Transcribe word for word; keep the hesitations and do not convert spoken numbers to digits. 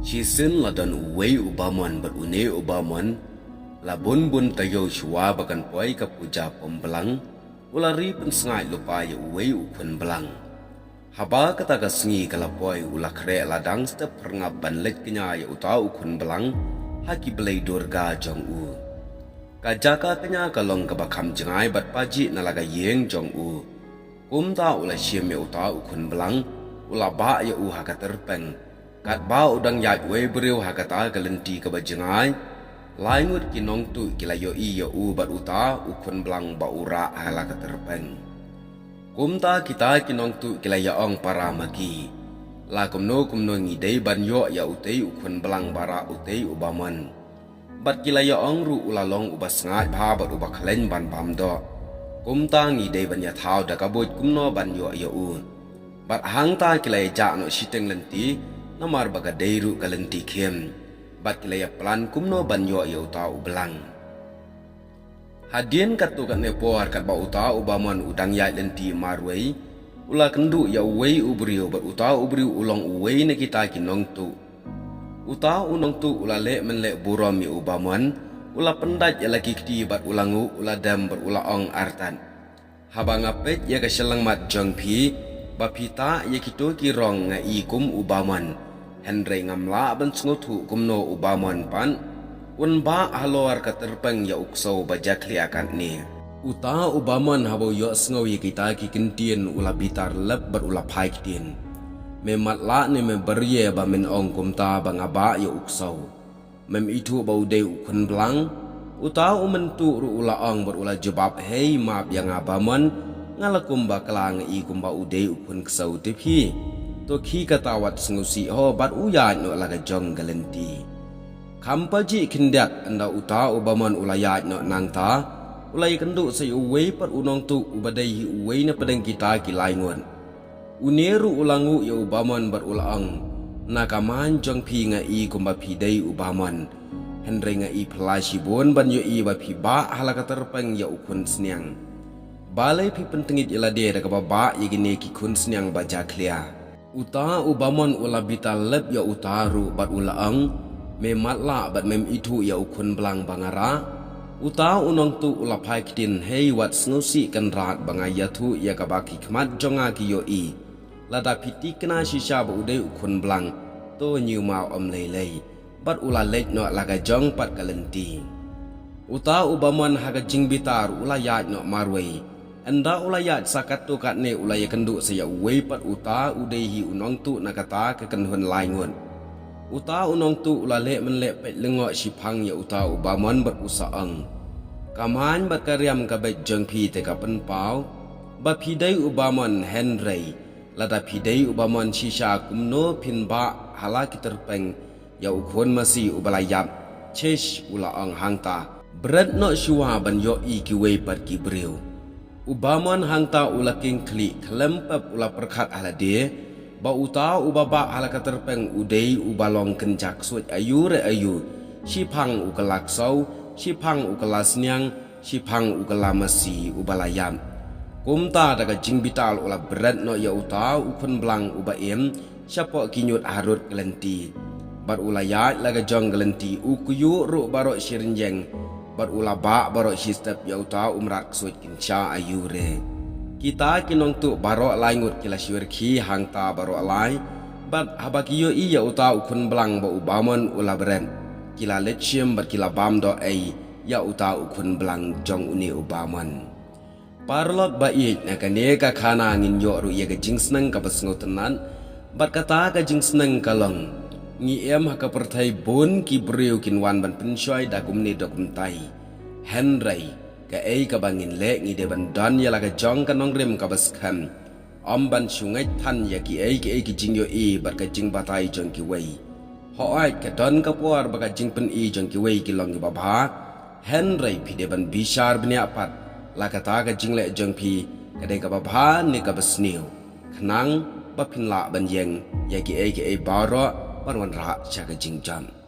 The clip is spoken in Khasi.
Shisien la don uwei u bamon bad une u bamon la bun bun taïew shuwa ba kan poi ka puja pom blang, u la ri pynsngaid lypa ïa uwei u khun blang. Haba kata ka sngi ka la poi, u la khreh la dang step pyrngap ban leit kñia ïa uta u khun blang ha ki blei Durga jong u. Ka jaka kñia ka long kaba kham jngai bad pajih na la ka ïing jong u. Kumta u la shim ïa uta u khun blang, u la bah ïa u ha ka tyrpeng. Katba u dang ïaid uwei briew ha kata ka lynti kaba jngai, lai ngut ki nongtuh ki la ïohi ïa u bad uta u khun blang ba u rah ha la ka tyrpeng. Kumta kita ki nongtuh ki la ïa ong para ma ki, la kumno kumno ngi dei ban ïoh ïa utei u khun blang ba rah utei u bamon. Bad ki la ïa ong ruh u la long uba sngaid bha bad uba khlaiñ ban bam doh. Kumta ngi dei ban ïa thaw da ka buit kumno ban ïoh ïa u. Bad hangta ki la ïa jah noh shiteng lynti, namar ba ka dei ruh ka lynti khim. Bad ki la ïa plan kumno ban ïoh ïa uta u blang. Hadien katto katne por katba uta u bamon u dang ïaid lynti marwei, u la kynduh ïa uwei u briew bad uta u briew u long uwei na kita ki nongtuh. Uta u nongtuh u la leh mynleh burom ïa u bamon, u la pyndait ïa la ki kti bad u la nguh u la dem bad u la ong artat. Haba nga peit ïa ka shyllangmat jong phi, ba phi tah ïa kito ki rong nga i kum u bamon. Hynrei ngam lah ban sngewthuh kumno u bamon pat un bah halor ka tyrpeng ïa u ksew ba jakhlia katne. Uta u bamon haba u ïohsngew ïa kita ki kyntien u la bitar lep bad u la phai ktien. Me matlah ne me barie ba men ong kumta ba nga bah ïa u ksew? Mem ithuh ba u dei u khun blang? Uta u myntuh ruh u la ong bad u la jubab, hei map ïa nga bamon, nga la kum bakla, nga i kumba u dei u khun ksew te phi. To khie kata wat sngewsih ho bad u ïaid noh la ka jong ka lynti. Kham pajih khyndiat ynda uta u bamon u la ïaid noh nangta, u la ïakynduh sa ïa uwei pat u nongtuh uba dei hi uwei na pdeng kita ki lai ngut. Une ruh u la nguh ïa u bamon bad u la ong, na ka main jong phi nga i kumba phi dei u bamon. Hynrei nga i phylla shibun ban ïohi ba phi bah ha la ka tyrpeng ïa u khun sniang. Balei phi pyntngit ïa lade da kaba bah ïa kine ki khun sniang ba jakhlia? Uta u bamon u la bitar lep ïa uta ruh bad u la ong, me matlah bad mem ithuh ïa u khun blang ba nga rah? Uta u nongtuh u la phai ktien, hei wat sngewsih kynrad ba nga ïathuh ïa kaba ki khmat jong nga ki ïohi. Lada phi tikna shisha ba u dei u khun blang, to ñiewmaw ym lei lei. Bad u la leit noh la ka jong pat ka lynti. Uta u bamon ha ka jingbitar u la ïaid noh marwei. Ynda u la ïaid sa katto katne u la ïakynduh sa ïa uwei pat uta u dei hi u nongtuh na kata ka kynhun lai ngut. Uta u nongtuh u la leh mynleh peit lyngngoh shiphang ïa uta u bamon bad u sa ong, ka main bad ka riam ka beit jong phi te ka pynpaw ba phi dei u bamon, hynrei lada phi dei u bamon shisha kumno phin bah ha la ki tyrpeng ïa u khun masi uba la ïap? Chesh, u la ong hangta. Bret noh shuwa ban ïohi kiwei pat ki briew. U bamon hangta u la king khlieh, khlem pep u la pyrkhat ha lade ba uta uba bah ha la ka tyrpeng u dei uba long kynja ksuid aiu re aiu. Shiphang u kylla ksew, shiphang u kylla sniang, shiphang u kylla masi uba la ïap. Kumta da ka jingbitar u la bret noh ïa uta u khun blang uba im shapoh ki ñiut harud ka lynti. Bad u la ïaid la ka jong ka lynti, u kyiuh ruh baroh shi rynïeng. Bad u la bah baroh shi step ïa uta u mrad ksuid kynsha aiu re. Kita ki nongtuh baroh lai ngut ki la shu rkhie hangta baroh lai. Bad haba ki ïohi ïa uta u khun blang ba u bamon u la bret, ki la leit shim bad ki la bam doh ei ïa uta u khun blang jong une u bamon. Paralok ba ïeit, na kane ka khana ngin ïoh ruh ïa ka jingsneng kaba sngewtynnat. Bad kata ka jingsneng ka long, ngi im ha ka pyrthei bun ki briew kin wan ban pynshoi da kumne da kumtai. Hynrei kaei kaba ngin leh, ngi dei ban don ïa la ka jong ka nongrim kaba skhem. Ym ban shu ngeit than ïa kiei kiei ki jingïohi bad ka jingbatai jong kiwei. Hooid, ka don ka por ba ka jingpyni jong kiwei ki long kiba bha. Hynrei phi dei ban bishar bniah pat la kata ka jingleh jong phi ka dei kaba bha ne kaba sniew, khnang ba phin lah ban ïeng ïa kiei kiei baroh ban wanrah sha ka jingjot.